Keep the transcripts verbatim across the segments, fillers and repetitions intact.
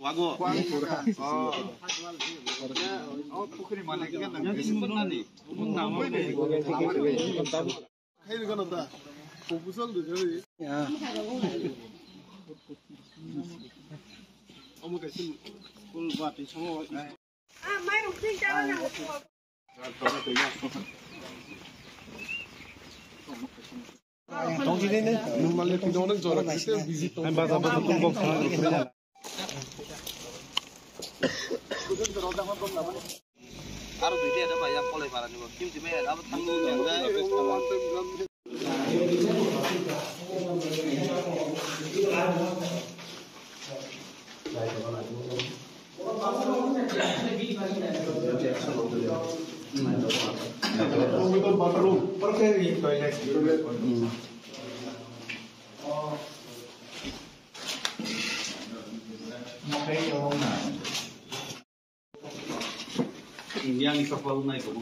Wago. Oh. Oh, pukhri malik kan. Aro duita ada bayang kolai para ni bo. Kim ti bayang abo thang. Indian ni kapal nai ko.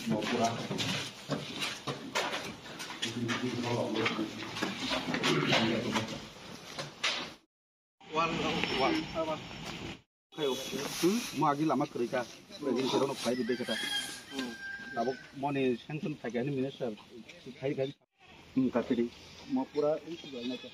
Mopura. One, one. Kayo. Hmm? Mo agi lama kwrwi ka. Kwrwi ni kwrwi no phai di dekha ta. Tabuk moni sanction phai ka ni minister. Phai ka. Hmm, ka tiri. Mopura in sugai na ka.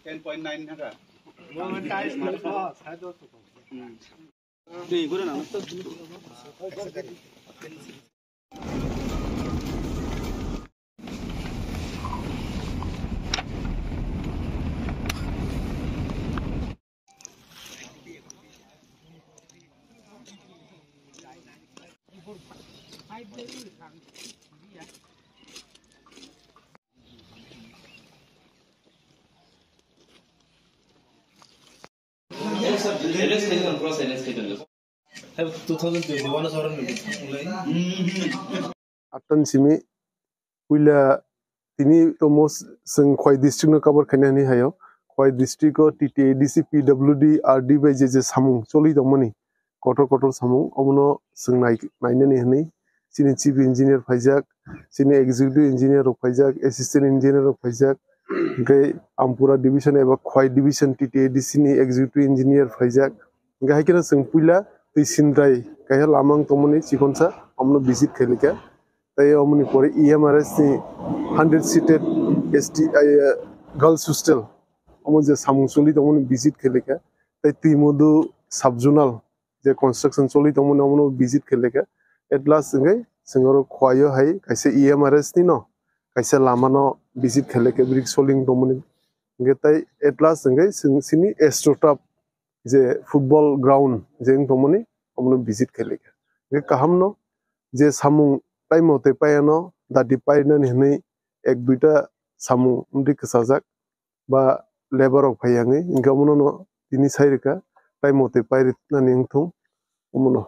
Ten point nine thaka. Silence khaidi, pura silence khaidi. Hai, two thousand twenty-one o soron ni. Atan simi puila tini tomo s-, seng Khowai district no cover khaina hini hayo. Khowai district o T T A D C, P W D, R D bai je je samung choli tongmani. Kotor kotor samung, omono chwng nai-, nainani hwnwi chini chief engineer phaijak, chini executive engineer rok phaijak, assistant engineer rok phaijak, hwnkhe Ampura division eba Khowai division T T A D C ni executive engineer phaijak. Hwnkhe hai kheno chwng puila twi sindrai kaiha lamang tongmani chikonsa omono visit khailika. Tei omoni pore E M R S ni hundred seated S T, eh, girls hostel, omo je samung choli tongmani visit khailika. Tei Twimodu sub-zonal je construction choli tongmani omono visit khailika. At last hwnkhe chwng oro Khowai o hai kaisa E M R S ni no kaisa lama no visit khailika, brick soling tongmani. Hwnkhe tei at last hwnkhe chwng chini Astroturf je football ground je wng tongmani omono visit khailika. Hwnkhe kaham no je samung taimo tei paiya no dati painani hwnwi ek duita samung wngwi kwchajak. Ba labour rok phai yangwi, hwnkhe omono no tini sai rwkha, tei motwi pai rwnani wngthung omono.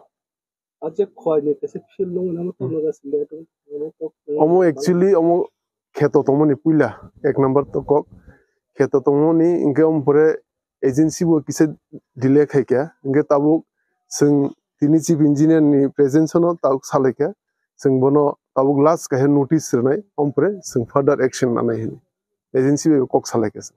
Ache Khowai ni kaisa field nung nang tongma ga sindi ato, omo tok. Omo actually omo kheto tongmani puila, ek number to kok kheto tongmani, hwnkhe omo pore agency bo kisa delay khaikha, hwnkhe tabuk chwng tini chief engineer ni presence no tabuk salaikha, chwng bono tabuk last kaisa notice rwnai, omo pore chwng further action nanai hwnwi. Agency bai kok salaikha chwng.